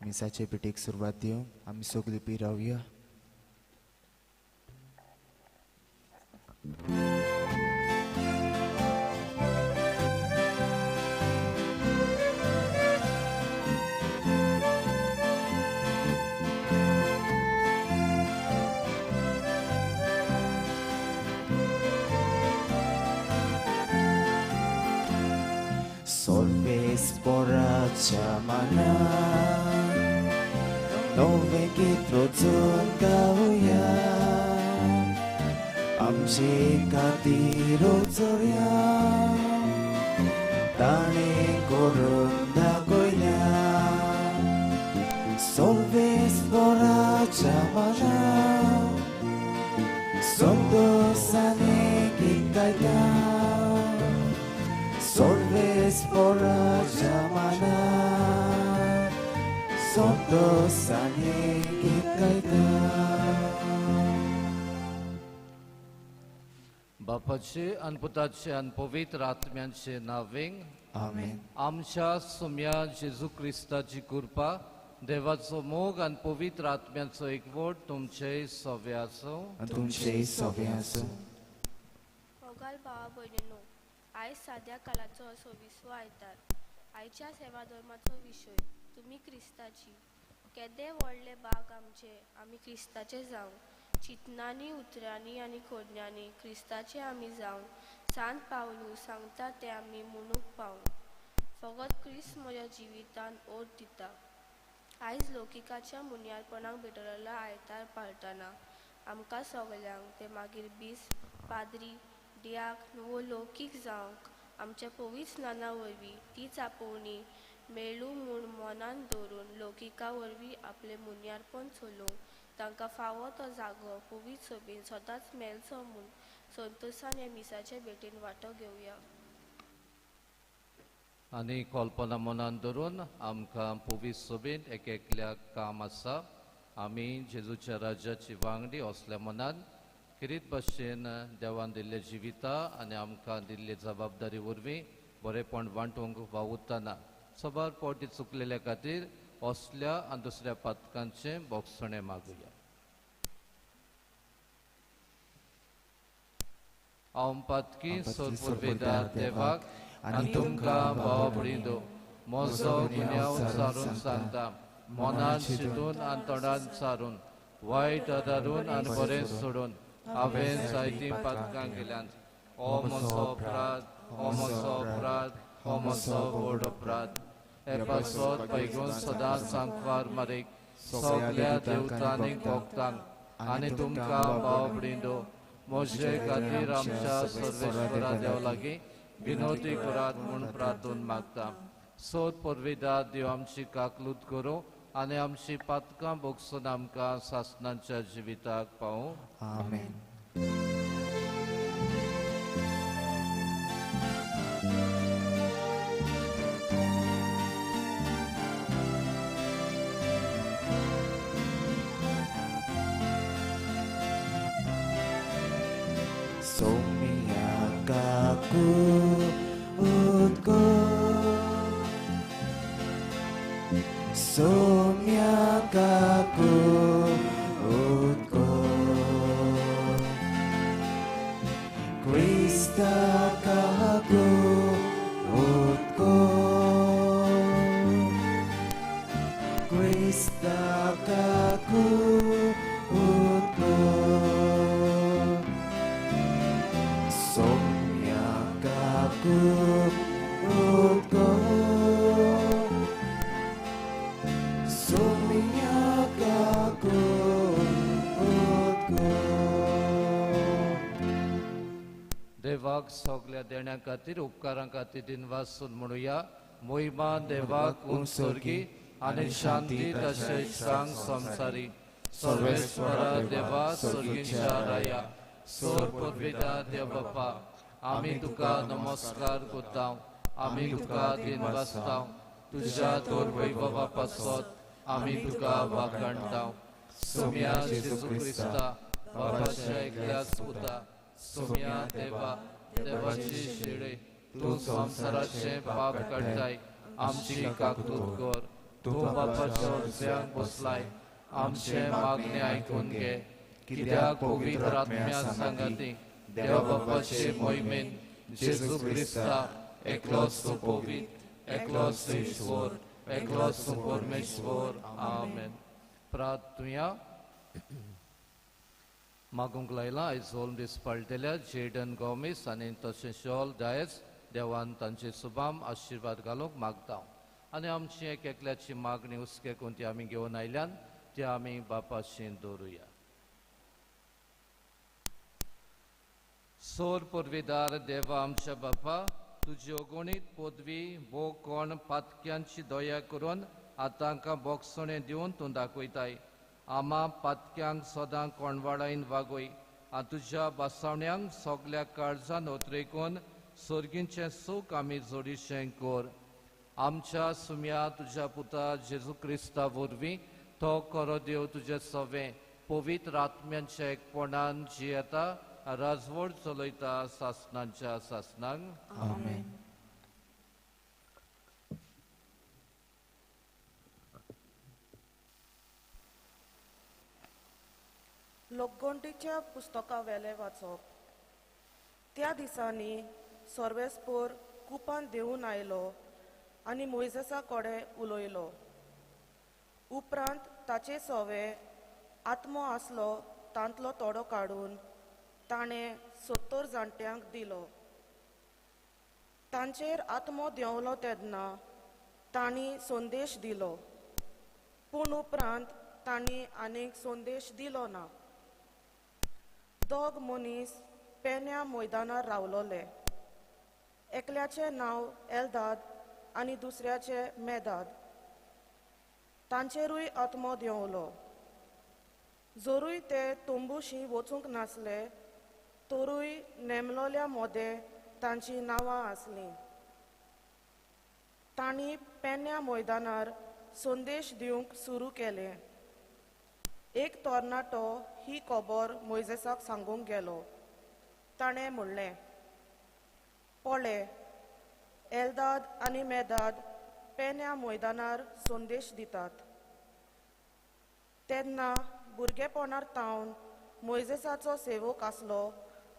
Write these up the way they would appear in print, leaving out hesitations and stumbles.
मिसाचे भेटेक सुरवात दिवंक आमी सगळीं बी रावया. Solves chamana नवें गीत रोजून गावया आमचे खातीर रोजोया ताणें करून दाखयल्या सोल्वेस चमाना संतोषाने गीत गायता Solves jamana संतोषाने गीत गायता. बापाचे आनी पुताचे आनी पवित्र आत्म्यांचे नांवें आमेन. आमच्या सुम्या जेजू क्रिस्ताची कृपा, देवाचो मोग आनी पवित्र आत्म्याचो एकवट तुमचे सवे आसूं. तुमचे सवे आसूं. मोगाल भावा भयणीनो, आयज साद्या कालाचो सव्वीसवो आयतार. आयच्या सेवा धर्माचो विशय तुमी क्रिस्ताची. केदे व्हडले भाग आमचे, आमी क्रिस्ताचे जावं. चिंतनांनी, उतरांनी आनी खोडण्यांनी क्रिस्ताचे आमी जावन सांत पावलू सांगता तें आमी म्हणूंक पावूं. फकत क्रिस्त म्हज्या जिवितान ओड दिता. आयज लौकिकाच्या मुनियारपणाक भेटलेलो आयतार पाळटना आमकां सगल्यांक ते मागीर बीस, पाद्री, डियाक वो लौकीक जावंक आमच्या पवित्र स्नाना वरवीं तीच आपोवणी मेळूं म्हूण मनान दवरून लौकिका वरवीं आपलें मुनियारपण चलोवंक तांकां फावो तो जागो पवित्र सभेन सदांच मेळचो म्हूण संतोशान ह्या मिसाचे भेटेन वांटो घेवया. आनी कल्पना मनान धरून आमकां पवित्र सभेन एक एकल्याक काम आसा. आमी जेजूच्या राज्याची वांगडी असल्या मनान किरीत भाशेन देवान दिल्ले जिविता आनी आमकां दिल्ले जबाबदारी वरवीं बरेपण वांटूंक वावुरतना सबार पावटी चुकलेल्या खातीर असल्या आनी दुसऱ्या पातकांचें बोगसणें मागुया. हांव पातकी सोदपुर्वेदार देवाक आनी तुमकां भावा भयणींनो म्हजो गुन्यांव सारून सांगता. मनान चिंतून आनी तोंडान सारून, वायट आदारून आनी बरें सोडून हांवें जायतीं पातकां केल्यांत. हो म्हजो अपराध, हो म्हजो अपराध, हो म्हजो व्हड अपराध. हे पासत पैगून सदांच सांकवार मारीक सगल्या देवतांनी भोगतांक आनी तुमकां भाव भयणींनो म्हजे खातीर आमच्या सर्वेश्वरा देवा लागीं विनोदी करात म्हूण प्रार्थून मागता. सोद पुर्विदा देव आमची काकलूत करूं आनी आमची पातकां भोगसून आमकां सासणाच्या जिविताक पावूं. आमेन. सोमिया काकूत को सोम्या काकूत को क्रिस्ता काकूत को क्रिस्ता काकूत को सोम्या काकूत को सोम्या काकूत को. देवाक सगल्या देण्या खातीर उपकारां खातीर दिनवासून म्हणुया. मोहिमा देवाक उंचसर्गी आनी शांती तशेंच सांग संसारी. सर्वेश्वरा देवा सर्गीच्या राया सोर पुर्विदा देव बापा, आमी तुका नमस्कार करता, आमी तुका दिनवासता. तुज्या थोर वैभवा पासत आमी तुका वाखाणता. सोम्या जेजू क्रिस्ता बापाच्या एकल्याच पुता, सोम्या देवा देवाची शेळे, तूं संवसाराचें पाप काडटाय, आमची काकूत कर. तूं बापाच्या उजव्याक बसलाय, आमचें मागणें आयकून घे, कित्याक पवित्र आत्म्या सांगाती देवा बापाचे मोहिमेन जेजू क्रिस्ता एकलोच तूं पवित्र, एकलोच तूं ईश्वर, एकलोच तूं परमेश्वर. आमेन. प्रार्थुया. मागूंक लायलां आयज होल्म दीस पाळटल्या जेडन गोमीस आनी तशें शॉल डायस देवान तांचे सुबाम आशिर्वाद घालूंक मागता आनी आमची एक एकल्याची मागणी हुस्के कोण ती आमी घेवन आयल्यान ती आमी बापाशी दवरुया. सोर पुर्विदार देवा आमच्या बापा, तुजी अगणीत पदवी भोग कोण पातक्यांची दया करून आतांकां बोगसणें दिवन तूं दाखयताय. आमा पातक्यांक सदां कोणवाडायन वागय आनी तुज्या बासावण्यांक सगल्या काळजान ओतरेकून सर्गींचें सूख आमी जोडीशें कर. आमच्या सुम्या तुज्या पुता जेजू क्रिस्ता वरवीं तो करो देव तुजें सवें पवित्र आत्म्यांच्या एकपणान जियेता राजवट चलयता सासनांच्या सासनांक. आमेन. लोकगोंटीच्या पुस्तका वेलें वाचप. त्या दिसांनी सर्वेस्पोर कुपान देंवून आयलो आनी मोयजेसा कडेन उलयलो. उपरांत ताचे सवे आत्मो आसलो तांतलो तोडो काडून ताणें 70 जाणट्यांक दिलो. तांचेर आत्मो देंवलो तेन्ना तांणी संदेश दिलो, पूण उपरांत तांणी आनीक संदेश दिलो ना. दोग मनीस पेन्या मैदानार रावलोले, एकल्याचें नांव एलदाद आनी दुसऱ्याचें मेदाद. तांचेरूय आत्मो देंवलो. जरूय ते तंबूशी वचूंक नासले तरूय नेमलोल्या मोदें तांचीं नांवां आसलीं. तांणी पेन्या मैदानार संदेश दिवंक सुरू केलें. एक तरणाटो ही खबर मोयजेसाक सांगूंक गेलो. ताणें म्हणलें, पळे, एलदाद आनी मेदाद पेन्या मैदानार संदेश दितात. तेन्ना भुरगेपणार तावन मोयजेसाचो सेवक आसलो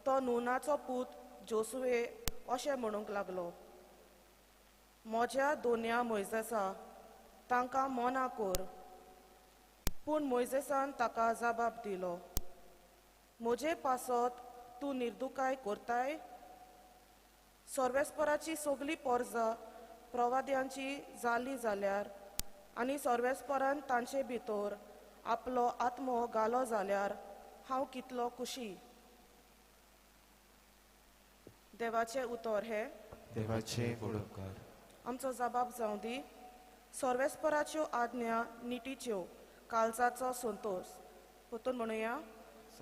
तो नुनाचो पूत जोसुवे अशें म्हणूंक लागलो, म्हज्या दोनया मोयजेसा, तांकां मना कर. पूण मोयजेसान ताका जबाब दिलो, म्हजे पासत तूं निर्दुकाय करताय? सर्वेस्पराची सगली पोरजा प्रवाद्यांची जाली जाल्यार आनी सर्वेस्परान तांचे भितर आपलो आत्मो घालो जाल्यार हांव कितलो खुशी. देवाचें उतर हें. देवाचे उपकार. आमचो जबाब जावं दी. सर्वेस्पराच्यो आज्ञा नितीच्यो, काळजाचो संतोष. परतून म्हणुया,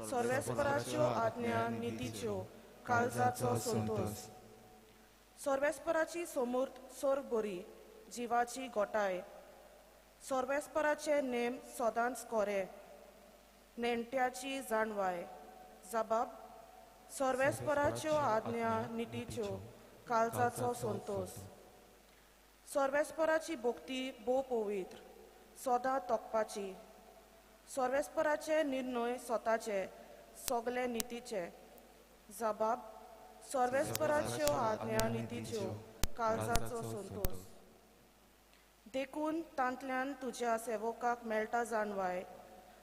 सर्वेस्पराच्यो आज्ञा नितीच्यो, काळजाचो संतोष. सर्वेस्पराची समूर्त सोर बरी, जिवाची गोटाय. सर्वेस्पराचे नेम सदांच कोरे, नेणट्याची जाणवाय. जबाब, सर्वेस्पराच्यो आज्ञा नितीच्यो, काळजाचो संतोष. सर्वेस्पराची भक्ती भोव पवित्र, सदां तोखपाची. सर्वेस्पराचे निर्णय स्वताचे, सगळे नितीचे. जबाब, सर्वेस्पराच्यो आज्ञा नितीच्यो, काळजाचो संतोष. देखून तांतल्यान तुज्या सेवकाक मेळटा जाणवाय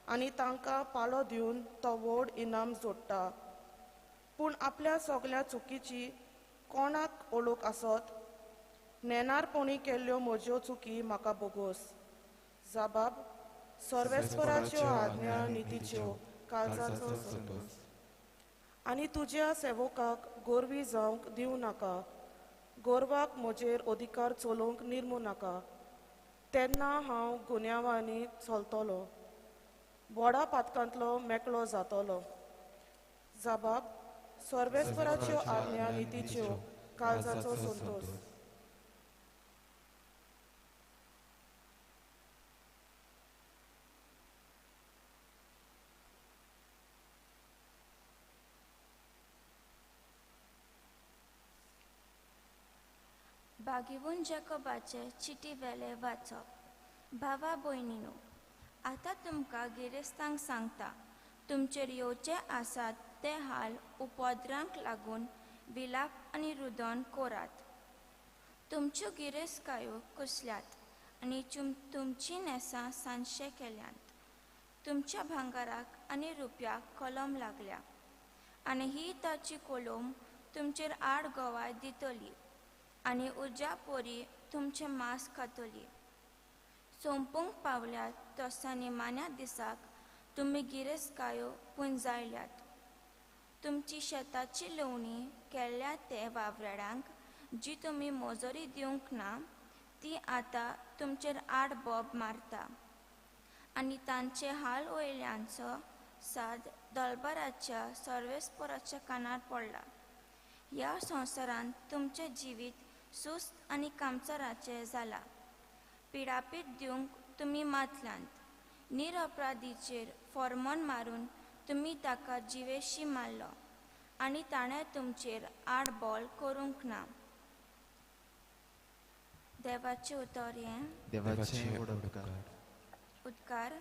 आनी तांकां पालो दिवन तो व्हड इनाम जोडटा. पूण आपल्या सगल्या चुकीची कोणाक ओळख आसत? नेणारपणी केल्ल्यो म्हज्यो चुकी म्हाका बोगोस. जबाब, सर्वेस्पराच्यो आज्ञा नितीच्यो, काळजाचो संतोष. आनी तुज्या सेवकाक गोरवी जावंक दिवं नाका, गोरवाक म्हजेर अधिकार चलोवंक निर्मू नाका. तेन्ना हांव गुन्यांवांनी चलतलो, व्हडा पातकांतलो मेकळो जातलो. जबाब, सर्वेस्पराच्यो आज्ञा नितीच्यो, काळजाचो संतोष. बागिवून जेकोबाचे चिटी वेले वाचप. भावा भयणीनो, आतां तुमकां गिरेस्तांक सांगता, तुमचेर येवचे आसात ते हाल उपद्रांक लागून विलाप आनी रुदन कोरात. तुमच्यो गिरेस्तकायो कुसल्यात आनी तुमची न्हेसां सांजशे केल्यांत. तुमच्या भांगराक आनी रुपयाक कलम लागल्या आनी ही ताची कोलम तुमचेर आड गवाय दितली आनी उर्जा पोरी तुमचें मांस खातली. सोंपूंक पावल्यात तसो निमाण्या दिसाक तुमी गिरेस्तकायो पुंजायल्यात. तुमची शेताची लुवणी केल्ल्या ते वावराड्यांक जी तुमी मोजोरी दिवंक ना ती आतां तुमचेर आड बोब मारता आनी तांचे हाल वयल्यांचो साद दलबराच्या सर्वेस्पराच्या कानार पडला. ह्या संवसारांत तुमचें जिवीत सुस्त आनी कामचाराचें जालां. पिडापीड दिवंक तुमी मातल्यांत. निरपराधीचेर फॉर्मोन मारून तुमी ताका जिवेशी मारलो आनी ताणें तुमचेर आड बोल करूंक ना. देवाचें उतर हें. देवाचें उपकार. उपकार.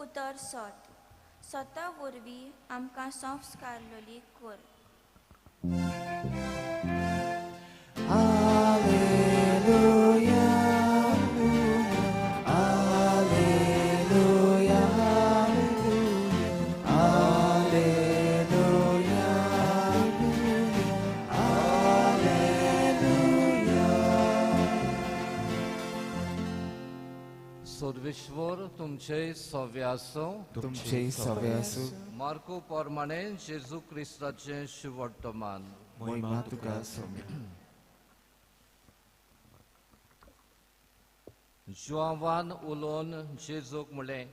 उतर सत सता वरवीं आमकां संस्कारलोली कर. Alleluia, Alleluia, Alleluia, Alleluia. Sarveshwar तुमचे सवे आसूं. तुमचे सवे आसूं. मार्को प्रमाणे जेजू क्रिस्ताचें शिवटमान. महिमा तुका स्वामी. जुआवान उलोवन जेजूक म्हणलें,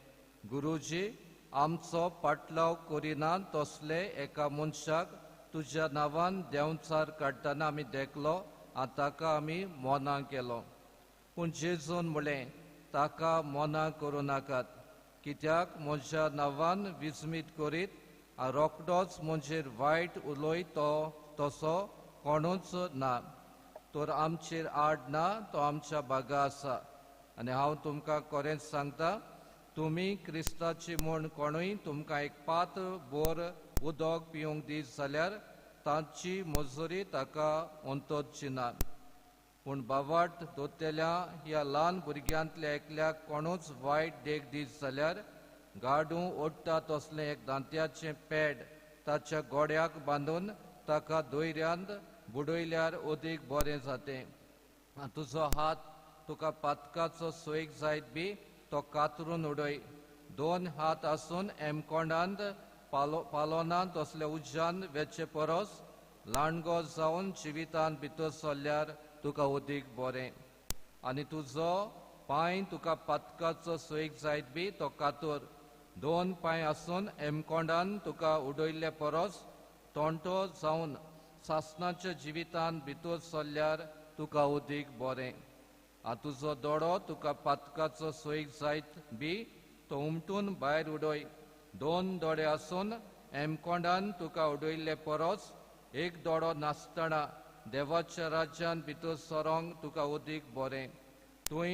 गुरुजी, आमचो पाटलाव करिना तसले एका मनशाक तुज्या नांवान देंवचार काडटना आमी देखलो आनी ताका आमी मोना केलो. पूण जेजून म्हणलें, ताका मोना करूं नाकात, कित्याक म्हज्या नांवान विस्मीत करीत आनी रोखडोच म्हजेर वायट उलय तो तसो कोणूच ना. तर आमचेर आड ना, तो आमच्या बागा आसा. आनी हांव तुमकां खरेंच सांगता, तुमी क्रिस्ताची म्हूण कोणूय तुमकां एक पात्र बोर उदक पिवंक दीत जाल्यार तांची मजुरी ताका अंतरची ना. पूण बावाट दोतल्या ह्या ल्हान भुरग्यांतल्या एकल्याक कोणूच वायट देख दीत जाल्यार गाडू ओडटा तसलें एक दांत्याचें पॅड ताच्या गोड्याक बांदून ताका दोयऱ्यांत बुडयल्यार अदीक बरें जातें. तुजो हात तुका पातकाचो सोयीक जायत बी तो कातरून उडय. दोन हात आसून एमकोंडांत पालोना तसल्या उज्यान वेचे परस लांडगो जावन जिवितांत भितर सरल्यार तुका अदीक बरें. आनी तुजो पांय तुका पातकाचो सोयीक जायत बी तो कातर. दोन पांय आसून एमकोंडान तुका उडयल्ले परस तोंटो जावन सासणाच्या जिवितांत भितर सरल्यार तुका अदीक बरें. आनी तुजो दोडो तुका पातकाचो सोयीक जायत बी तो उमटून भायर उडय. दोन दोडे आसून एमकोंडान तुका उडयल्ले परस एक दोडो नासतना देवाच्या राज्यान भितर सरोंक तुका अदीक बरें. तुंय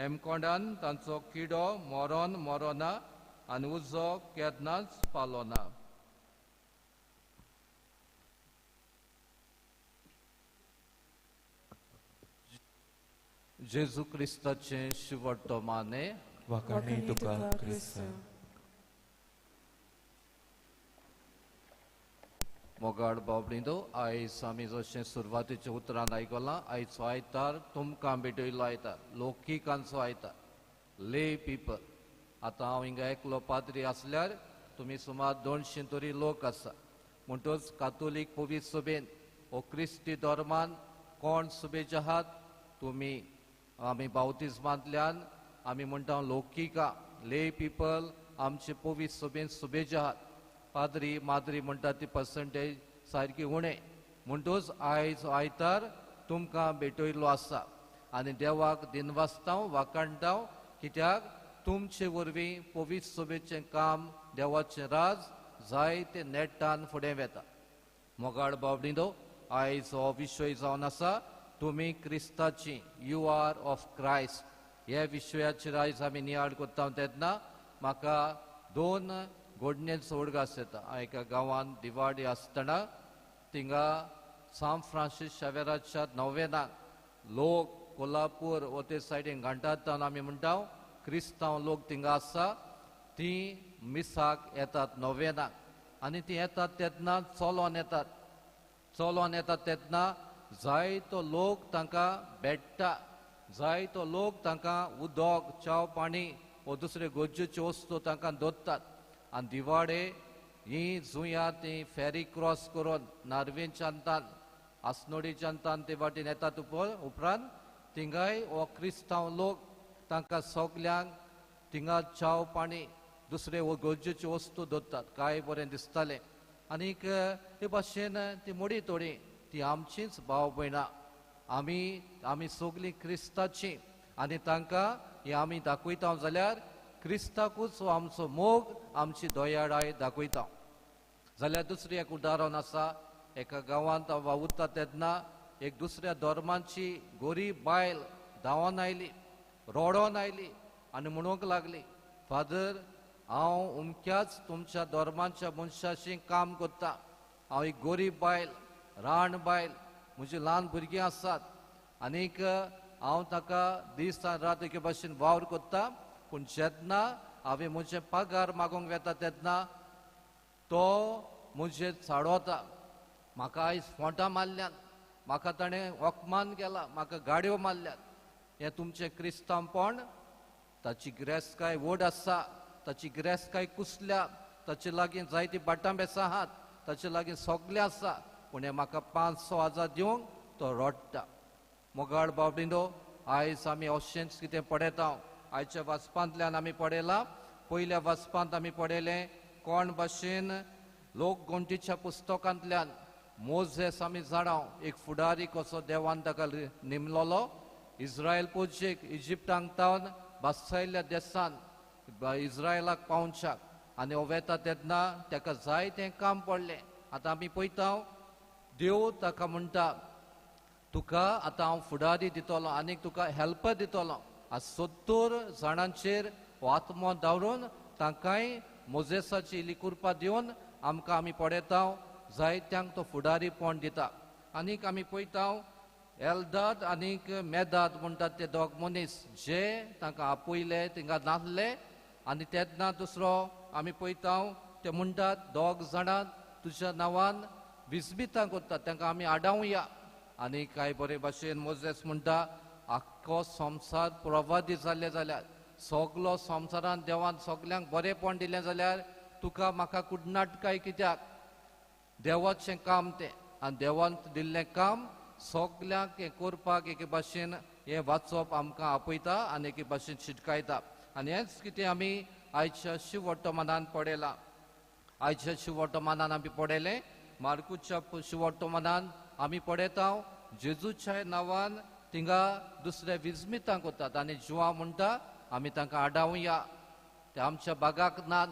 एमकोंडान तांचो किडो मरोन मरोना आनी उजो केन्नाच पालोना. जेजू क्रिस्ताचें शिवटो माने. वाखाणी तुका क्रिस्ता. मोगाड बाबडींदो, आयज आमी जशें सुरवातेच्या उतरान आयकलां, आयचो आयतार तुमकां भेटयलो आयतार, लोकिकांचो आयतार, ले पिपल. आतां हांव हिंगा एकलो पाद्री आसल्यार तुमी सुमार 200 तरी लोक आसा. म्हणटच कातोलीक पवित्र सभेन ओ क्रिस्ती धर्मान कोण सुबेज आहात तुमी, आमी बावतिज्मांतल्यान आमी म्हणटा लौकिका ले पिपल आमचे पवित्र सभेन शुभेच्छा आहात. पाद्री माद्री म्हणटा ती पर्संटेज सारकी उणें. म्हणटूच आयज आयतार तुमकां भेटयल्लो आसा आनी देवाक दिनवासताव वाखाणटाव कित्याक तुमचे वरवीं पवित्र सभेचें काम देवाचें राज जायते नेटान फुडें वेता. मोगाळ बावडिंदो, आयज हो विशय जावन आसा तुमी क्रिस्ताची, you are of Christ. ह्या विशयाचेर आयज आमी नियाळ करता तेन्ना म्हाका दोन घडणेचो उडगास येता. एका गांवांत दिवाडी आसतना थिंगा सांत फ्रांसीस शावेराच्या नोवेनाक लोक कोल्हापूर वो ते सायडीन घांटांतल्यान आमी म्हणटा क्रिस्तांव लोक थिंगा आसा ती मिसाक येतात नोवेनाक आनी ती येतात तेन्ना चलोन येतात. चलोन येतात तेन्ना जायतो लोक तांकां भेट्टा, जायतो लोक तांकां उदक च्याव पाणी वो दुसरे गरजेच्यो वस्तू तांकां दवरतात. आनी दिवाडे ही जुंया ती फेरी क्रॉस करून नार्वेंच्यान तान आसनोडीच्यान तान ते वाटेन येतात. उपरांत थिंगाय हो क्रिस्तांव लोक तांकां सगल्यांक थिंगा च्याव पाणी दुसरे गरजेच्यो वस्तू दवरतात. काय बरें दिसतालें. आनीक ते भाशेन ती मोडी थोडी ती आमचीच भाव भयणां, आमी आमी सगलीं क्रिस्ताचीं आनी तांकां हें आमी दाखयता जाल्यार क्रिस्ताकूच हो आमचो मोग आमची दयाळाय दाखयता. जाल्यार दुसरें एक उदाहरण आसा. एका गांवांत हांव वावुरता तेन्ना एक दुसऱ्या धर्माची गोरीब बायल धांवन आयली, रडोन आयली आनी म्हणूंक लागली, फादर हांव अमक्याच तुमच्या धर्माच्या मनशाशी काम करता, हांव एक गोरीब बायल, राण बायल, म्हजी ल्हान भुरगीं आसात आनीक हांव ताका दीस आनी रात एके भाशेन वावर करता, पूण जेन्ना हांवें म्हजें पगार मागूंक वेता तेन्ना तो म्हजेर चाडवता, म्हाका आयज फोंटां मारल्यात, म्हाका ताणें अपमान केला, म्हाका गाडयो मारल्यात. हें तुमचें क्रिस्तांवपण? ताची गिरेस्तकाय व्हड आसा, ताची गिरेस्तकाय कुसल्या, ताचे लागीं जायतीं बाटां बेसां आहात, ताचे लागीं सगलें आसा, पूण हें म्हाका 500 हजार दिवंक तो रडटा. मोगाळ बावडिंदो, आयज आमी अशेंच कितें पळयता. आयच्या वाचपांतल्यान आमी पळयलां, पयल्या वाचपांत आमी पळयलें कोण भाशेन लोकगणतीच्या पुस्तकांतल्यान मोझेस आमी जाणां एक फुडारी कसो देवान ताका नेमलोलो इस्रायल पोजेक इजिप्टांक तावन बासायल्ल्या देसान इस्रायलाक पावच्याक आनी हो वेता तेन्ना ताका जाय तें काम पडलें. आतां आमी पळयता देव ताका म्हणटा तुका आतां हांव फुडारी दितलो आनीक तुका हेल्प दितलो. आज 70 जाणांचेर हो आत्मो दवरून तांकांय मोजेसाची इल्ली कृपा दिवन आमकां आमी पळयता जायत्यांक तो फुडारीपण दिता. आनीक आमी पळयता एल्दाद आनीक मेदाद म्हणटात ते दोग मनीस जे तांकां आपयले तांकां नासले आनी तेन्ना दुसरो आमी पळयता ते म्हणटात दोग जाणां तुज्या नांवान विस्मितां करतात तांकां आमी आडावया. आनी कांय बरे भाशेन मोजेस म्हणटा आख्खो संवसार प्रवादी जाल्ले जाल्यार सगलो संवसारान देवान सगल्यांक बरेंपण दिलें जाल्यार तुका म्हाका कुडनाटकाय कित्याक? देवाचें काम तें आनी देवान दिल्लें काम सगल्यांक हें करपाक एके भाशेन हें वाचप आमकां आपयता आनी एके भाशेन शिटकायता. आनी हेंच कितें आमी आयच्या शिववर्तमानान पळयलां. आयच्या शिववर्तमानान आमी पळयलें मार्कूच्या शिववर्तमानान आमी पळयता जेजूच्या नांवान थिंगा दुसऱ्या विस्मितां करतात आनी जुवा म्हणटा आमी तांकां आडावया ते आमच्या बागाक ना.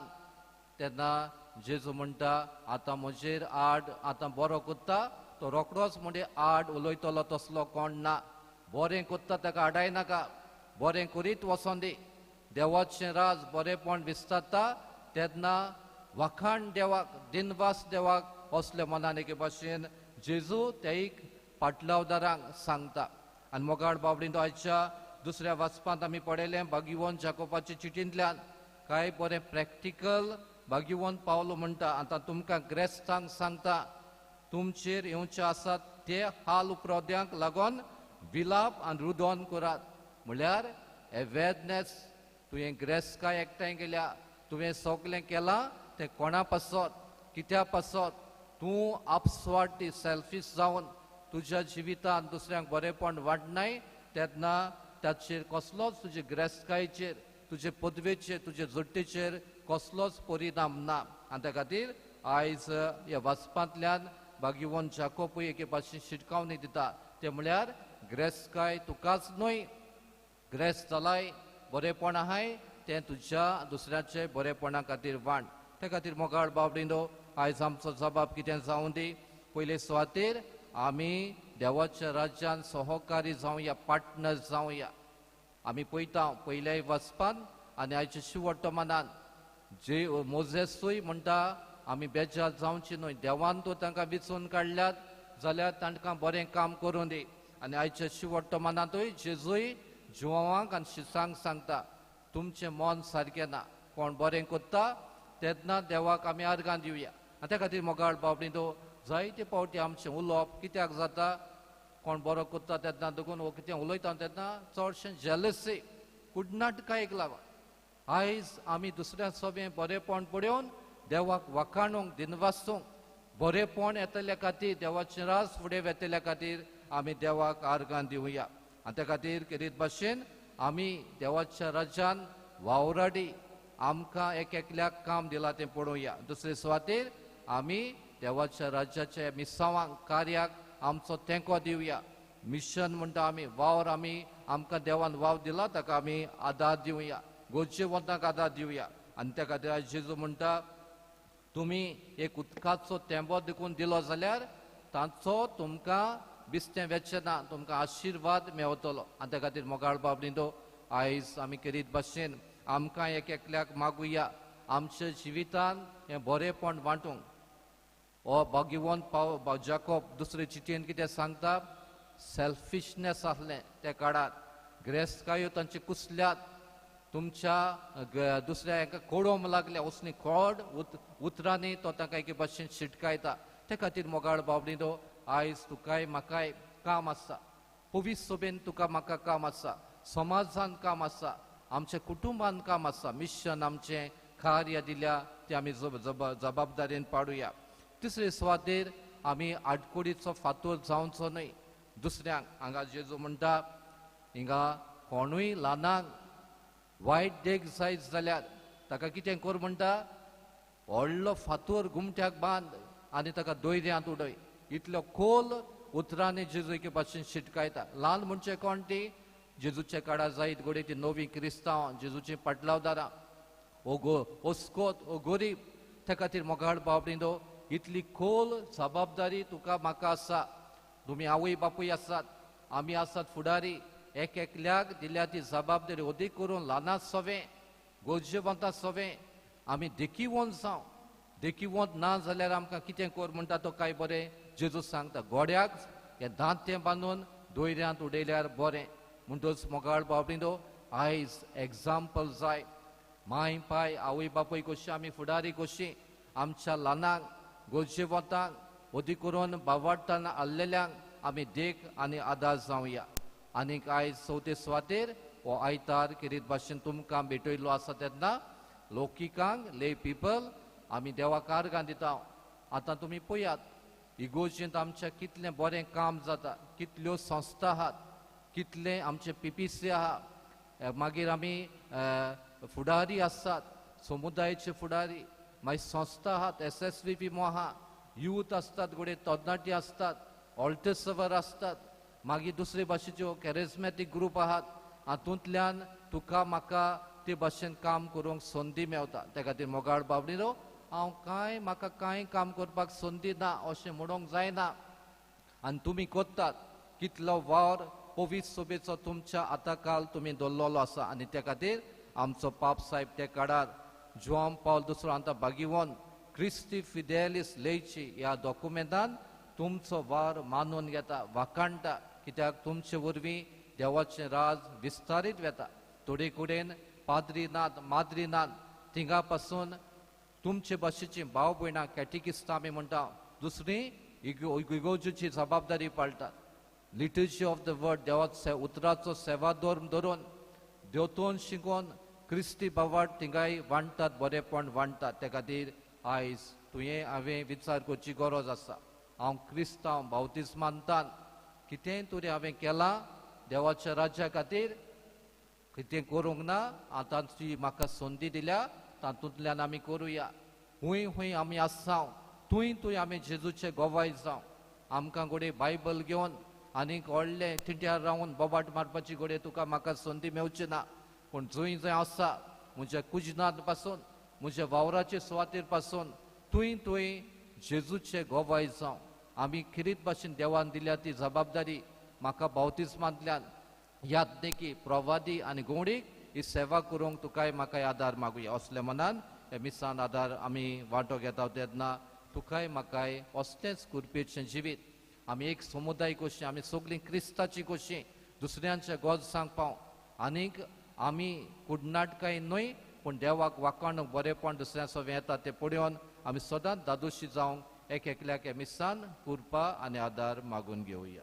तेन्ना जेजू म्हणटा आतां म्हजेर आड आतां बरो करता तो रोकडोच म्हणजे आड उलयतलो तसलो कोण ना. बरें करता ताका आडायनाका, बरें करीत वचोन दी. देवाचें राज बरेंपण विस्तारता तेन्ना वाखाण देवाक, दिनवास देवाक असले मनान एके भाशेन जेजू त्या एक पाटलावदारांक सांगता. आनी मोगाळ बावडीन आयच्या दुसऱ्या वाचपांत आमी पळयलें भाग्यवंत जाकोबाच्या चिटींतल्यान कांय बरें प्रॅक्टिकल भाग्यवंत पावलो म्हणटा आतां तुमकां ग्रेस्तांक सांगता तुमचेर येवचे आसात ते हाल उपरोद्यांक लागून विलाप आनी रुदोन करात. म्हणल्यार अवेरनेस, तुवें ग्रेस्तकाय एकठांय केल्या, तुवें सगलें केलां तें कोणा पासत कित्या पासत, तूं आपस्वार्थी सेल्फीश जावन तुज्या जिवितांत दुसऱ्यांक बरेंपण वाडनाय तेन्ना ताचेर कसलोच तुजे ग्रेस्तकायेचेर, तुजे पदवेचेर, तुजे जोडटेचेर कसलोच परिणाम ना. आनी त्या खातीर आयज ह्या वाचपांतल्यान भाग्यवंत जाकोबूय एके भाशेन शिटकावणी दिता, तें म्हळ्यार ग्रेस्तकाय तुकाच न्हय, ग्रेस्त जालाय बरेपण आहाय तें तुज्या दुसऱ्याचे बरेपणा खातीर वांट. त्या खातीर मोगाळ बाबडिनो, आयज आमचो जबाब कितें जावं दी. पयले सुवातेर आमी देवाच्या राज्यान सहकारी जावया, पार्टनर जावया. आमी पळयता पयल्याय वाचपान आनी आयच्या शिवटमानान जे मोजेसूय म्हणटा आमी बेजार जावची न्हय, देवान तो तांकां विचून काडल्यात जाल्यार तांकां बरें काम करूं दी. आनी आयच्या शिवटमानांतूय जेजूय जुवांक आनी शिसांक सांगता, तुमचें मन सारकें ना, कोण बरें करता तेन्ना देवाक आमी आर्गां दिवया. आनी त्या खातीर मोगाळ बाबडींतो जायते फावटी आमचें उलोवप कित्याक जाता, कोण बरो करता तेन्ना देखून वो कितें उलयता तेन्ना चडशें जेलसी, कुडनाटकायेक लागून. आयज आमी दुसऱ्या सगळें बरेपण पळोवन देवाक वाखाणूंक, दिनवासूंक, बरेपण येतल्या खातीर, देवाचें राज फुडें वेतल्या खातीर आमी देवाक आर्गां दिवया. आनी त्या खातीर केरीत भाशेन आमी देवाच्या राज्यान वावराडी आमकां एक एकल्याक काम दिलां तें पळोवया. दुसरे सुवातेर आमी देवाच्या राज्याच्या मिसांवांक, कार्याक आमचो तेंको दिवया. मिशन म्हणटा आमी, वावर आमी आमकां देवान वाव दिला ताका आमी आदार दिवया, गरजेवंतांक आदार दिवया. आनी त्या खातीर आयज जेजू म्हणटा, तुमी एक उदकाचो तेंबो देखून दिलो जाल्यार तांचो तुमकां बिस्तें वेचें ना, तुमकां आशिर्वाद मेवतलो. आनी त्या खातीर मोगाळ बाबडींतो, आयज आमी केरीत भाशेन आमकां एक एकल्याक मागुया आमच्या जिवितान हें बरेपण वांटूंक. हो भाग्यवंत पाव जाकोब दुसरे चिटयेन कितें सांगता, सेल्फिशनेस आसलें त्या काळार, ग्रेस्तकायो तांचे कुसल्यात, तुमच्या दुसऱ्या एका कोडोम लागल्या उसनी खोड उतरांनी तो तांकां एके भाशेन शिटकायता. त्या खातीर मोगाळ बाबडींतो, आयज तुकाय म्हाकाय काम आसा, पवित्र सभेन तुका म्हाका काम आसा, समाजान काम आसा, आमच्या कुटुंबान काम आसा. मिशन आमचें कार्य दिल्या तें आमी जबाबदारेन पाडुया. तिसरे सुवातेर आमी आडकुडीचो फातोर जावचो न्हय दुसऱ्यांक. हांगा जेजू म्हणटा, हिंगा कोणूय ल्हानांक वायट देख जायत जाल्यार ताका कितें कर म्हणटा, व्हडलो फातोर गुमट्याक बांद आनी ताका दोयऱ्यांत उडय. इतलो खोल उतरांनी जेजू एके भाशेन शिटकायता. ल्हान म्हणचे कोण ती, जेजूच्या काळार जायत घडये ती नवी क्रिस्तांव, जेजूची पाटलावदारां, ओ गो ओस्कोत, ओ गोरीब. त्या खातीर मोगाळ बाबडींतो, इतली खोल जबाबदारी तुका म्हाका आसा. तुमी आवय बापूय आसात, आमी आसात फुडारी, एक एकल्याक दिल्या ती जबाबदारी अदीक करून ल्हानां सवें, गरजेवंतां सवें आमी देखीवंत जावं. देखीवंत ना जाल्यार आमकां कितें कर म्हणटा तो काय बरें जेजू सांगता, गोड्याक हें दांतें बांदून दोयऱ्यांत उडयल्यार बरें. म्हणटच मोगाळ बाबडींतो, आयज एग्जाम्पल जाय. माय पाय आवय बापूय कशी आमी फुडारी कशी आमच्या ल्हानांक, गरजेवंतांक, अदीक करून बावाडटाना आल्लेल्यांक आमी देख आनी आदार जावया. आनीक आयज चवथे सुवातेर हो आयतार केरीत भाशेन तुमकां भेटयल्लो आसा तेन्ना लौकिकांक, ले पिपल आमी देवाक आर्गां दिता. आतां तुमी पळयात इगोर्जेंत आमच्या कितलें बरें काम जाता, कितल्यो संस्था आहात, कितले आमचे पीपीसी आहा, मागीर आमी फुडारी आसात, समुदायाचे फुडारी, मागीर संस्था आहात, SSVP आहा, यूथ आसतात, घडये तरणाटी आसतात, ऑल्टेसवर आसतात, मागीर दुसरे भाशेच्यो कॅरिज्मॅटीक ग्रूप आहात. हातूंतल्यान तुका म्हाका ते भाशेन काम करूंक संदी मेवता. त्या खातीर मोगाळ बाबडीनो, हांव कांय म्हाका कांय काम करपाक संदी ना अशें म्हणूंक जायना. आनी तुमी करतात कितलो वावर पवित्र सभेचो तुमच्या आताकाल तुमी दवरलेलो आसा. आनी त्या खातीर आमचो पाप साहेब त्या काळार जुआंव पावल दुसरो आतां भागिवन क्रिस्ती फिदेलिस लेची ह्या डॉक्युमेंटान तुमचो वावर मानून घेता, वाखाणटा. कित्याक तुमचे वरवीं देवाचें राज विस्तारीत वेता. थोडे कडेन पाद्री नात, माद्री नात, थिंगा पासून तुमचे भाशेची भाव भयणां कॅटिकिस्तां आमी म्हणटा, दुसरी इगोर्जेची जबाबदारी पाळटात. लिटर्जी ऑफ the word, देवाचो उतराचो सेवाधर्म धरून देवतोन शिकोवन क्रिस्ती बावाट थिंगाय वांट्टात, बरेपण वांट्टात. त्या खातीर आयज तुवें हांवें विचार करची गरज आसा. हांव क्रिस्तांव बावतीस मानतान कितेंय तरी हांवें केलां देवाच्या राज्या खातीर, कितें करूंक ना आतां जी म्हाका संदी दिल्या तातूंतल्यान आमी करुया. हुंय हुंय आमी आसाव थंय थंय आमी जेजूचे गोवाय जावं. आमकां घडये बायबल घेवन आनीक व्हडले थिंट्यार रावन बोबाट मारपाची घडये तुका म्हाका संदी मेवची ना, पूण जंय जंय आसा म्हज्या कुजनांत पासून म्हज्या वावराचे सुवातेर पासून थंय थंय जेजूचे गोवाय जावं. आमी खेरीत भाशेन देवान दिल्या ती जबाबदारी म्हाका बावतिज्मांतल्यान याद देखी प्रवादी आनी गोवणीक ही सेवा करूंक तुकाय म्हाकाय आदार मागुया. असल्या मनान हे मिसान आदार आमी वांटो घेता तेन्ना तुकाय म्हाकाय असलेंच कुरपेचें जिवीत आमी एक समुदाय कशी आमी सगळीं क्रिस्ताची कशी दुसऱ्यांच्या गरजांक पावं आनीक आमी कुडनाटकाय न्हय पूण देवाक वाखाणूंक बरेपण दुसऱ्या सवें येता तें पळोवन आमी सदांच दादोशी जावंक एक एकल्याक हे मिसान कृपा आनी आदार मागून घेवया.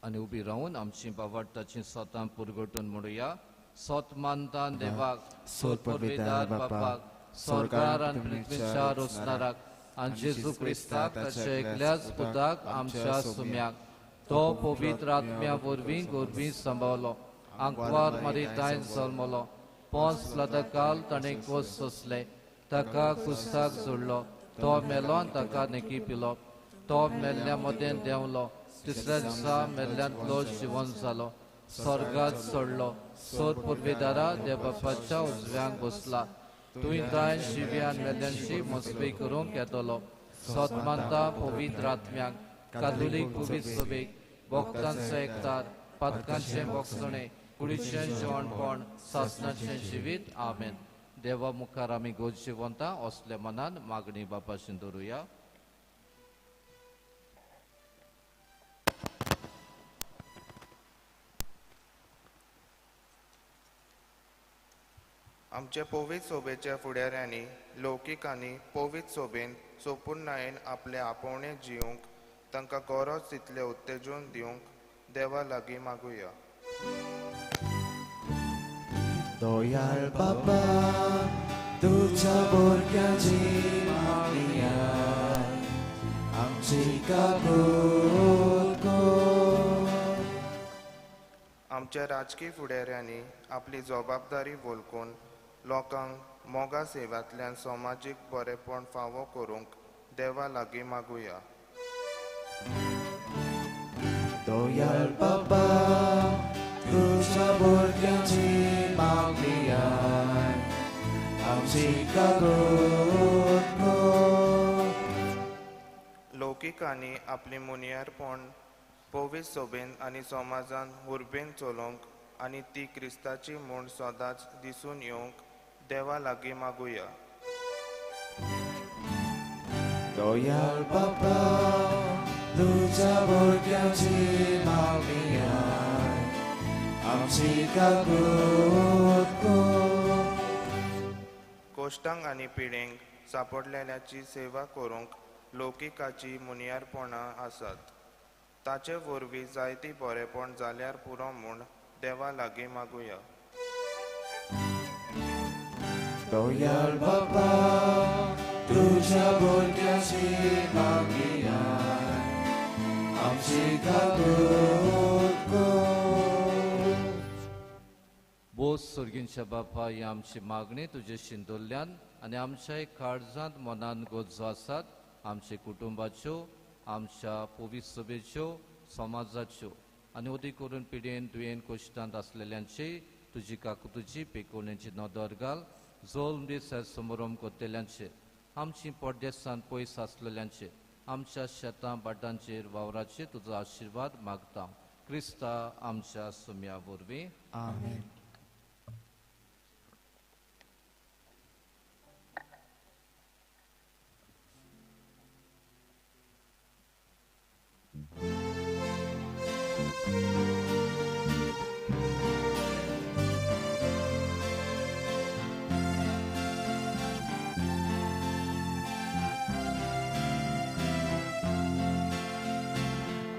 आनी उबी रावन आमची बावडटाची सोतां पुरगटून म्हणुया. सोत मानता देवाक, सोत पुर्विदार बापाक, स्वर्गार आनी पृथ्वीच्या रोसणाराक आनी जेजू क्रिस्ताक ताच्या एकल्याच पुताक आमच्या सुम्याक, तो पवित्र आत्म्या वरवीं गोरवीं सांबावलो, आंकवार मारी ताईन जल्मलो, पोंस लदकाल ताणें कोस सोंसले, ताका कुस्ताक जोडलो, तो मेलो आनी ताका नेकी पिलो, तो मेल्ल्या मदें देंवलो, तिसऱ्या दिसा मेल्ल्यांतलो जिवन जालो, स्वर्गात चडलो, सोद पुर्वेदारा देवबापाच्या उजव्यांक बसला, तुवें तांय जिव्यान मेल्ल्यांची मस्वी करूंक येतलो. सोद मानता पवित्र आत्म्याक, कातोलीक पवित्र सभेक, भक्तांचो एकतार, पातकांचें भोगसणें, कुडीचें जेवणपण, सासनाचें जिवीत. आमेन. देवा मुखार आमी गोज जिवंता असल्या मनान मागणी बापाशी दवरुया. आमचे पवित्र सोबेच्या फुडाऱ्यांनी लौकिकांनी पवित्र सोबेन सोपुर्णायेन आपले आपोवणे जिवंक तांकां गरज तितलें उत्तेजन दिवंक देवा लागीं मागुया. दयाळ बाबा तुझ्या भुरग्यांची मागणी आमची काकूत कर. आमच्या राजकी फुडाऱ्यांनी आपली जबाबदारी वळखून लोकांक मोगा सेवांतल्यान समाजीक बरेपण फावो करूंक देवा लागीं मागुया. दयाळ बाबा तुझ्या भुरग्यांची मागणी आमची काकूत कर. लौकिकांनी आपली मुनियारपण पवित्र सोबेन आनी समाजान हुर्बेन चलोवंक आनी ती क्रिस्ताची म्हूण सदांच दिसून येवंक देवा लागीं मागुया. दयाळ बाबा तुझ्या भुरग्यांची मागणी आमची काकूत कर. कोश्टांक आनी पिडेंक सांपडलेल्याची सेवा करूंक लौकिकाची मुनियारपणां आसात, ताचे वरवीं जायती बरेपण जाल्यार पुरो म्हूण देवा लागीं मागुया. दयाळ बाबा तुझ्या भुरग्यांची मागणी आमची काकूत कर. बोस सर्गींच्या बापा, ही आमची मागणी तुजे शिंदोल्ल्यान आनी आमच्या काळजांत मनान गरजो आसात आमच्या कुटुंबाच्यो, आमच्या पवित्र सभेच्यो, समाजाच्यो आनी अदीक करून पिडेन दुयेन कश्टांत आसलेल्यांची तुजी काकुतुची पेकोवणेची नदर घाल. जोल्म दीस समोरम करतल्यांचेर, आमची परदेसांत पयस आसलेल्यांचेर, आमच्या शेतां भाटांचेर वावराचेर तुजो आशिर्वाद मागता. क्रिस्ता आमच्या सुम्या वरवीं. आमेन.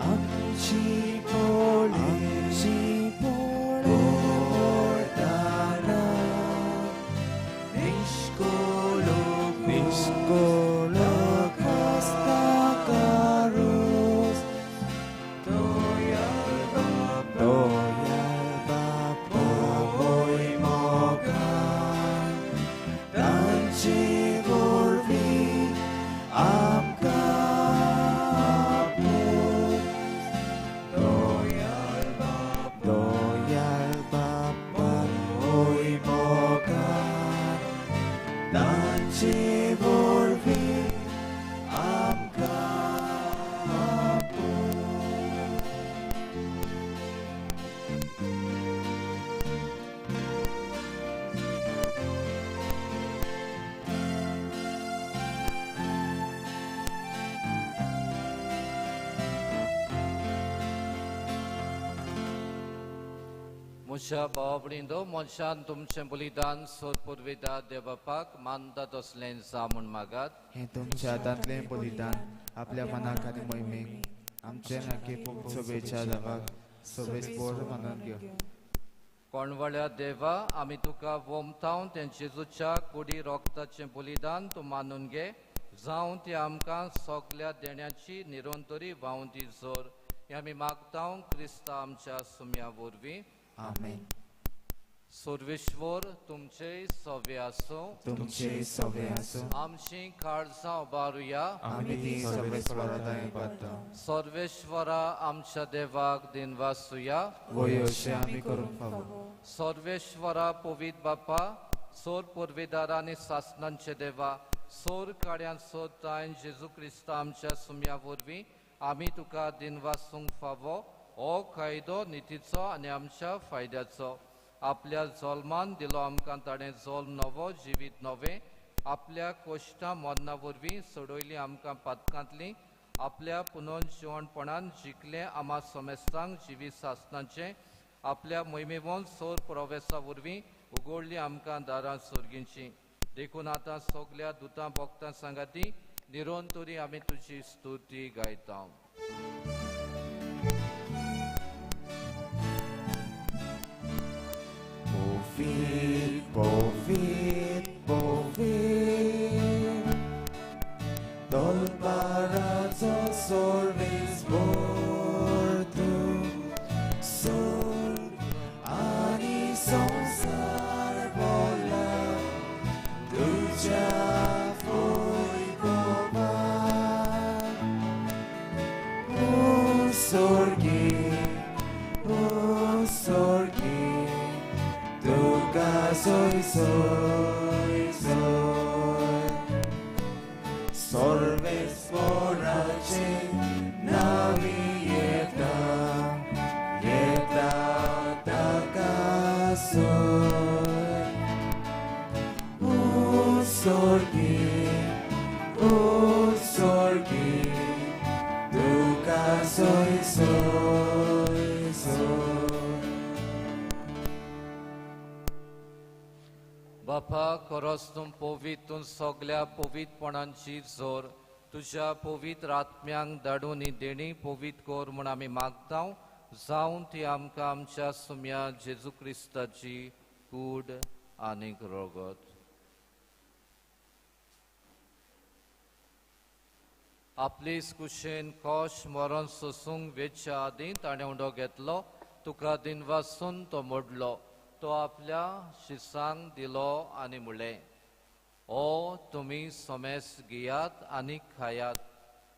आमची पोळी म्हज्या भावा भयणींनो, मनशान तुमचें बलिदान सोदपुर्विदा देवबापाक मानता तसलें जावं म्हूण मागात. हें तुमच्या हातांतलें बलिदान आपल्या मनाक आनी मोहिमेक आमचे नाकी सभेच्या देवाक सभेस बोर मानून घेवं. कोणवळ्या देवा, आमी तुका वोमताव तें जेजूच्या कुडी रोगताचें बलिदान तूं मानून घे, जावं ती आमकां सगल्या देण्याची निरंतरी व्हांवती जोर. हें आमी मागताव क्रिस्ता आमच्या सुम्या वरवीं. आमेन. सर्वेश्वर तुमचे सवे आसूं. तुमचे सवे आसूं. आमची काळजां उबारुया. आमी ती सर्वेश्वरा पाता. सर्वेश्वरा आमच्या देवाक दिनवासुया. वय अशें आमी करूंक फावो. सर्वेश्वरा पवित्र बापा, सोर पुर्वेदार आनी सासनांचे देवा, सोर काड्यान सोदताय जेजू क्रिस्ता आमच्या सुम्या वरवीं आमी तुका दिनवासूंक फावो. हो कायदो नितीचो आनी आमच्या फायद्याचो. आपल्या जल्मान दिलो आमकां ताणें जल्म नवो जिवीत नवें. आपल्या कोश्टां मरना वरवीं सोडयली आमकां पातकांतली. आपल्या पुनर्जिवणपणान जिखलें आमा समेस्तांक जिवीत सासनाचें. आपल्या मोहिमेवन सोर प्रवेसा वरवीं उगडली आमकां दारां सोर्गींची. देखून आतां सगल्या दुतां भक्तां सांगाती निरंतरी आमी तुजी स्तुती गायता. Povit, povit, povit, Tolparazo sorvis bortu, Sol ani sonsar bola, Tuja foi boba. O sorgi, o sorgi, soy, soy, soy. Sorves borache navi yeta, yeta taka soy. O sorgi, tuka soy, soy, soy. बापा, खरोच तूं पवित्र, तूं सगल्या पवित्रपणांची जोर. तुज्या पवित्र आत्म्यांक धाडून ही देणी पवित्र कर म्हूण आमी मागता. जावं ती आमकां आमच्या सुम्या जेजू क्रिस्ताची कूड आनीक रगत. आपले कुशेन कोश मरण सोसूंक वेच्या आदीं ताणें उंडो घेतलो, तुका दिनवासून तो मोडलो, तो आपल्या शिसांक दिलो आनी म्हणलें, ओ तुमी समेस घेयात आनी खायात,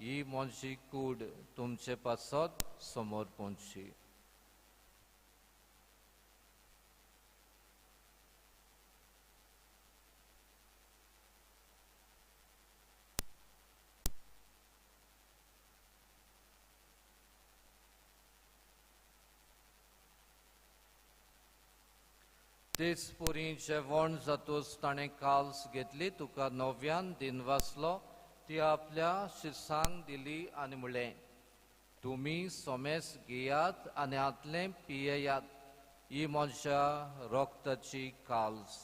ही म्हजी कूड तुमचे पासत समोर पोंची. तेच पुरी जेवण जातूच ताणें काल्स घेतली, तुका नव्यान दिनवासलो, ती आपल्या शिसांक दिली आनी म्हणलें, तुमी सोमेस घेयात आनी हातलें पियेयात, ही म्हज्या रक्ताची काल्स,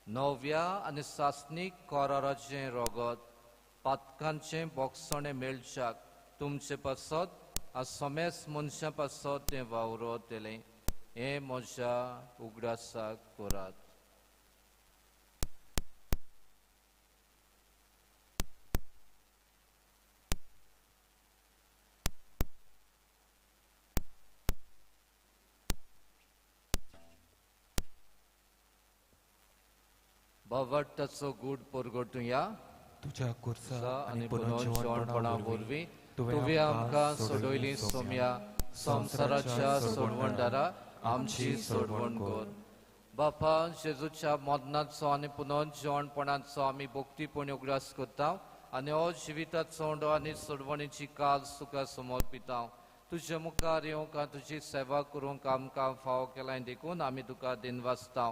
नव्या आनी सासणीक कराराचें रगत, पातकांचें बोगसणें मेळच्याक तुमचे पासत आनी सोमेस मनशां पासत तें वावरतलें. हें म्हज्या उगडासाक करात. भावार्थाचो गूढ परगटुया. तुज्या कुर्सा आनी पुनर्जिवणपणा वरवीं तुवें आमकां सोडयली सोम्या, संवसाराच्या सोडवणदारा आमची सोडवण कर. बापा, जेजूच्या मरणाचो आनी पुनर्जिवणपणाचो आमी भक्तीपणी उगडास करता आनी हो जिविताचो उंडो आनी सोडवणीची काज तुका समर्पिता. तुजे मुखार येवंक आनी तुजी सेवा करूंक आमकां फावो केलाय देखून आमी तुका दिनवासता.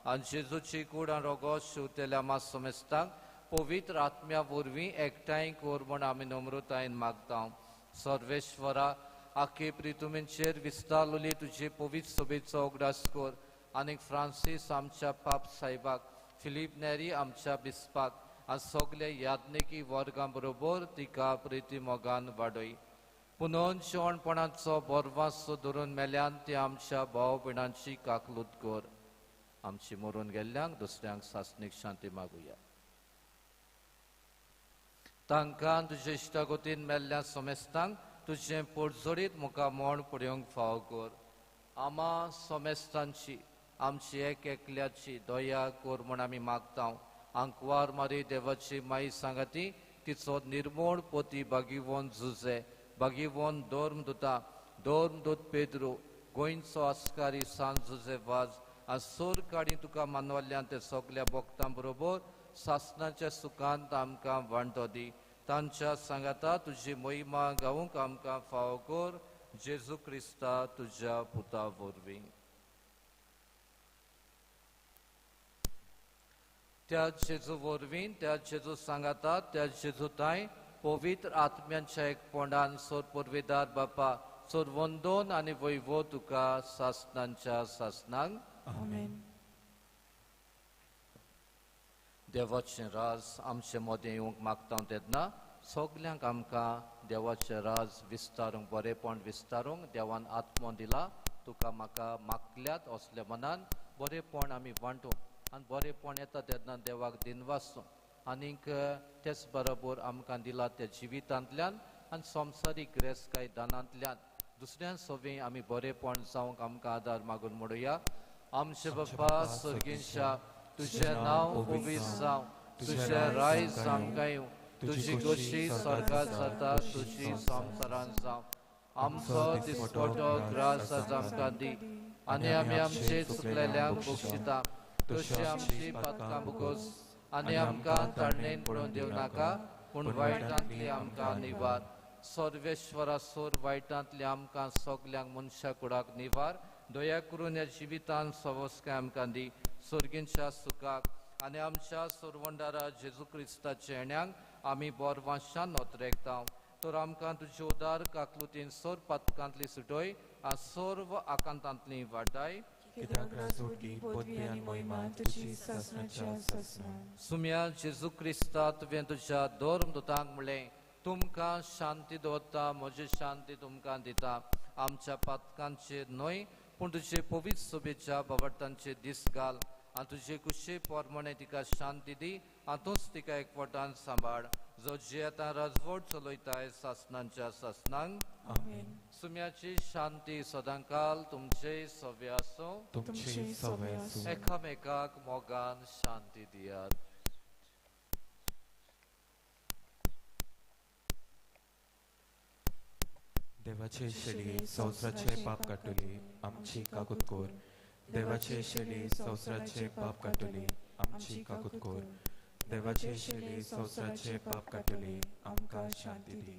आनी जेजूची कूड आनी रोगो शिंवतल्या मास समेस्तांक पवित्र आत्म्या वरवीं एकठांय कर म्हूण आमी नम्रतायेन मागता. सर्वेश्वरा, आखे प्रितुमेंचेर विस्तारलेली तुजे पवित्र सभेचो उगडास कर आनीक फ्रांसीस आमच्या पाप साहेबाक, फिलीप नेरी आमच्या बिस्पाक आनी सगल्या याज्ञिकी वर्गां बरोबर तिका प्रिती मोगान वाडय. पुनोन शेवणपणाचो बोरवासो धरून मेल्यान ती आमच्या भाव भयणांची काकलूत कर. आमची मरून गेल्ल्यांक दुसऱ्यांक सासणीक शांती मागुया. तांकां तुजे इश्टागतीन मेल्ल्या सोमेस्तांक तुजें पोटजोडीत मुखार मोण पळोवंक फावो कर. आमा सोमेस्तांची आमची एक एकल्याची दया कर म्हूण आमी मागता. आंकवार मारी देवाची माई सांगाती तिचो निर्मोण पोती बागीवन जुजे, बागीवन धर्मदूता, धर्मदूत पेद्रू, गोंयचो आस्कारी सान जुजे वाज आनी सोर काडी तुका मानवल्ल्यान ते सगल्या भक्तां बरोबर सासणाच्या सुखांत आमकां वांटो दी. तांच्या सांगाता तुजी महिमा गावंक आमकां फावो कर. जेजू क्रिस्ता तुज्या पुता वरवीं. त्या जेजू वरवीं, त्या जेजू सांगाता, त्या जेजू तांय पवित्र आत्म्यांच्या एकपणान सोर पुर्वेदार बापा सोर वंदोन आनी वैवो तुका सासणांच्या सासणांक. आमेन. देवाचें राज आमचे मदें येवंक मागता तेन्ना सगल्यांक आमकां देवाचें राज विस्तारूंक, बरेपण विस्तारूंक देवान आत्मो दिला. तुका म्हाका मागल्यात असल्या मनान बरेपण आमी वांटूंक आनी बरेपण येता तेन्ना देवाक दिनवासूं आनीक तेच बरोबर आमकां दिला त्या जिवितांतल्यान आनी संवसारीक गिरेस्तकाय दानांतल्यान दुसऱ्यां सवी आमी बरेपण जावंक आमकां आदार मागून म्हणुया. आमचे बापा सर्गींच्या, तुजें नांव पवित्र जावं, तुजें रायज आमकां येवं, तुजी गोशी स्वर्गांत जाता तुजी संवसारांत जावं. आमचो दिसपटो ग्रास आज आमकां दी आनी आमी आमचे चुकलेल्यांक बक्षिता तशी आमची पातकां भोगोस आनी आमकां ताळणेन पडून दिवं नाका, पूण वायटांतली आमकां निवार. सर्वेश्वरा सोर वायटांतली आमकां सगल्यांक मनशा कुडाक निवार. दया करून ह्या जिवितान सवस्काय आमकां दी. सर्गींच्या सुखाक आनी आमच्या सोरवंडारा जेजू क्रिस्ताच्या येण्यांक आमी बोरवांशान नोतरेकता. तर आमकां तुजे उदार काकलुतीन सोर पातकांतली सुटय आनी सर्व आकांतांतली वाटाय. सुम्या जेजू क्रिस्ता, तुवें तुज्या धर्मदूतांक म्हणलें, तुमकां शांती दवरता, म्हजी शांती तुमकां दिता. आमच्या पातकांचेर न्हय पूण तुजे पवित्र सभेच्या बावटांचे दीस घाल आनी तुजे कुशे प्रमाणे तिका शांती दी आनी तूंच तिका एकवटान सांबाळ, जो जियेता राजवट चलयताय सासणांच्या सासणांक. सुम्याची शांती सदांकाल तुमचे सवे आसूं. एकामेकाक मोगान शांती दियात. देवाचे शेळी संवसाराचे पाप काडटली आमची काकूत कर. देवाचे शेळी संवसाराचे पाप काडटली आमची काकूत कर. देवाचे शेळी संवसाराचे पाप काडटली आमकां शांती दी.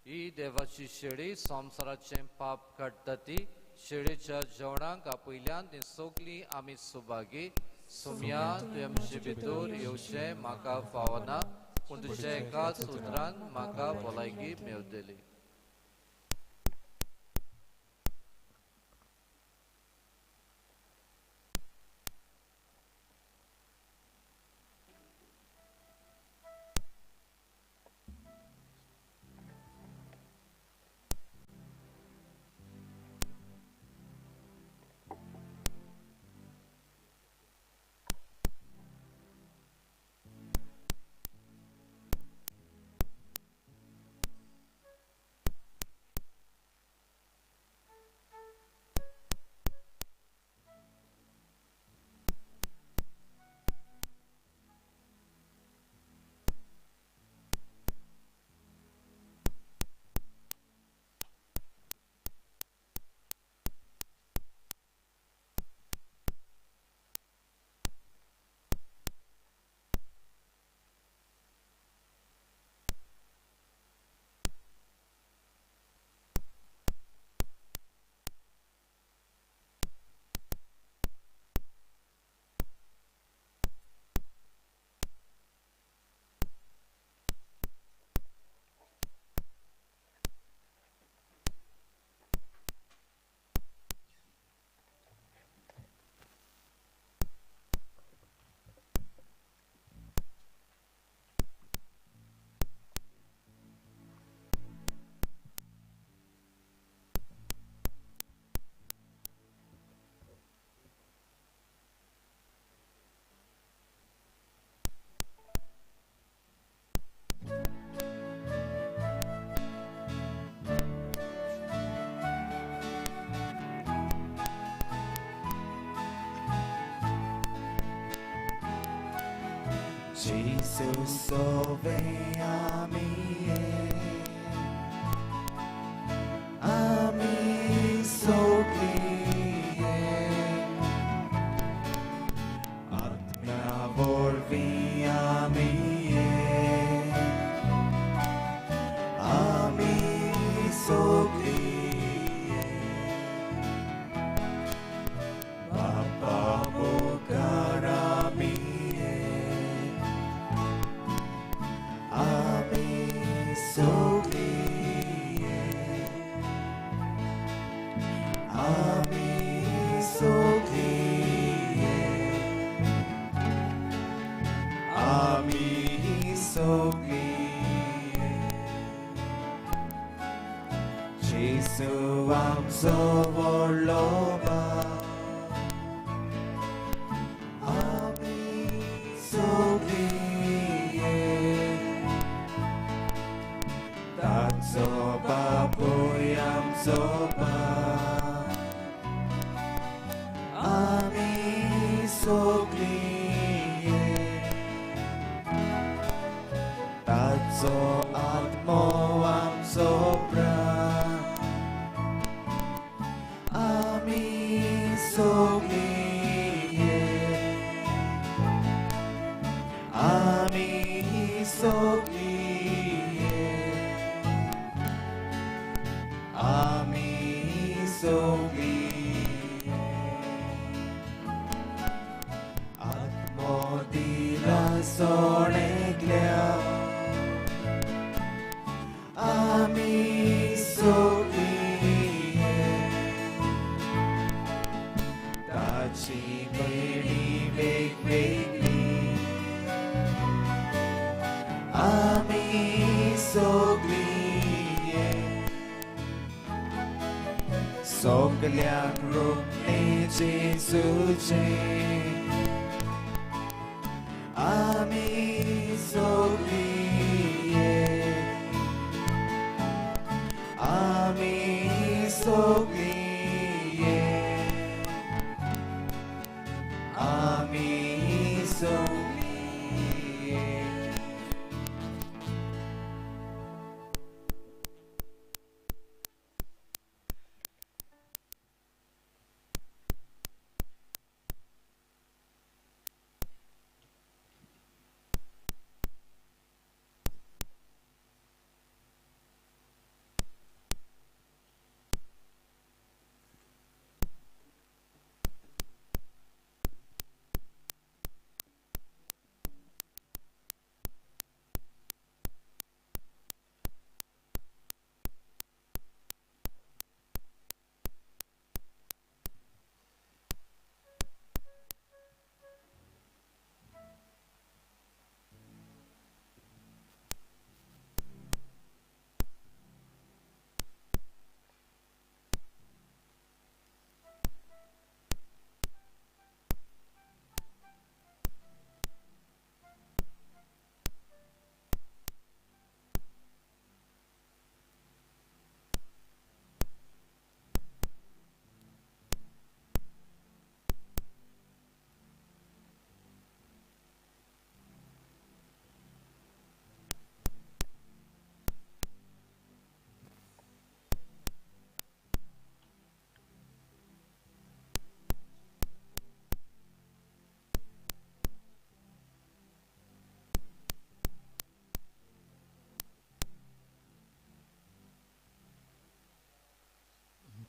ही देवाची शेळी संवसाराचें पाप काडटा ती शेळीच्या जेवणाक आपयल्यान ती सगळीं आमी सुभागी. सुम्या, तुवें आमचे भितर येवचें म्हाका फावना, पूण तुज्या एकाच उतरान म्हाका भलायकी मेवतली. Gesù sove amie, ami soglie, atmea vorvi amie, ami soglie, Bapa bukaramie, ami soglie, ami soglie, ami soglie. Gesù amso volova, ami soglie, Tanzo baboy amso ba, ami soglie, Tanzo atmo amso pra, ami soglie, ami soglie, ami soglie. Atmo dila soneglia, ami soglie, ताची मेळी वेगवेगळी, आमी सगळीं सगळ्यांक रूपणे जेजूचें, आमी सगळीं, आमी सगळीं, आमी सगळीं.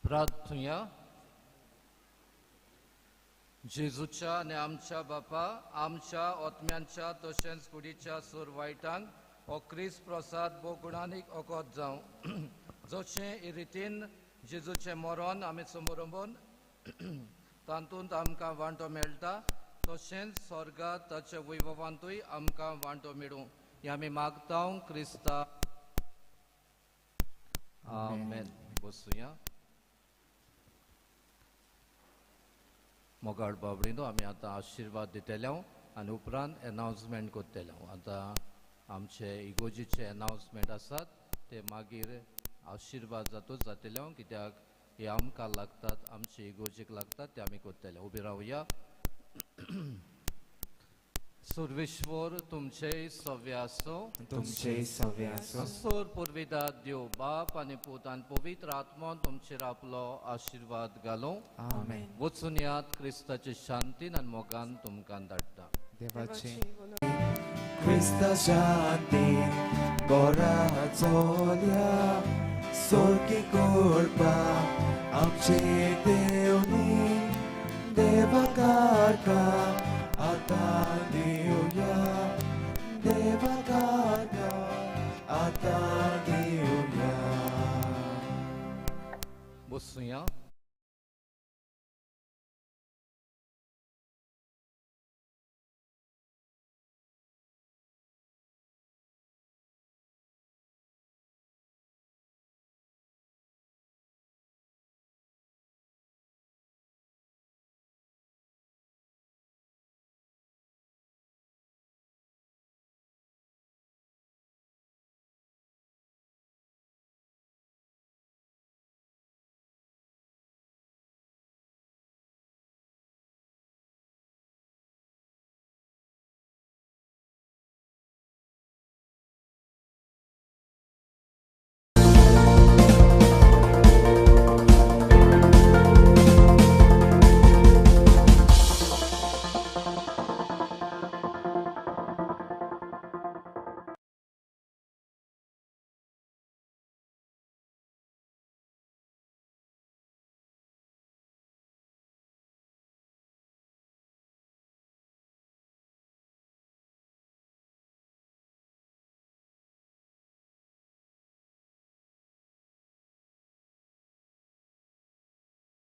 प्रार्थुया. जेजूच्या आनी आमच्या बापा, आमच्या आत्म्यांच्या तशेंच कुडीच्या सूर वायटांक हो क्रिस्त प्रसाद भोव गुणांनीक ओकोत जावं. जशें रितीन जेजूचें मरण आमी समरंबून तातूंत आमकां वांटो मेळटा, तशेंच स्वर्गात ताच्या वैभवांतूय आमकां वांटो मेळूं, हें आमी मागता क्रिस्ता. आमेन. बसुया. मोगाळ बाबडीनो, आमी आतां आशिर्वाद दितले आनी उपरांत एनावन्समेंट करतले. आतां आमचे इगोजीचे एनावन्समेंट आसात ते मागीर आशिर्वाद जातूच जातले, कित्याक हे आमकां लागतात, आमचे इगोजीक लागतात, ते आमी करतले. उबी रावया. सुरविश्वर तुमचे सव्य आसो, तुमचे सव्य आसो. सोर पुर्विदा देव बाप आनी पूत आनी पवित्र आत्मो तुमचेर आपलो आशिर्वाद घालूं. आमेन. वचून यात क्रिस्ताचे शांतीन आनी मोगान तुमकां धाडटा. देवाचे क्रिस्ता शांतीन गोरा चोल्या सोरकी करपा आमचे देवनी देवा कारका.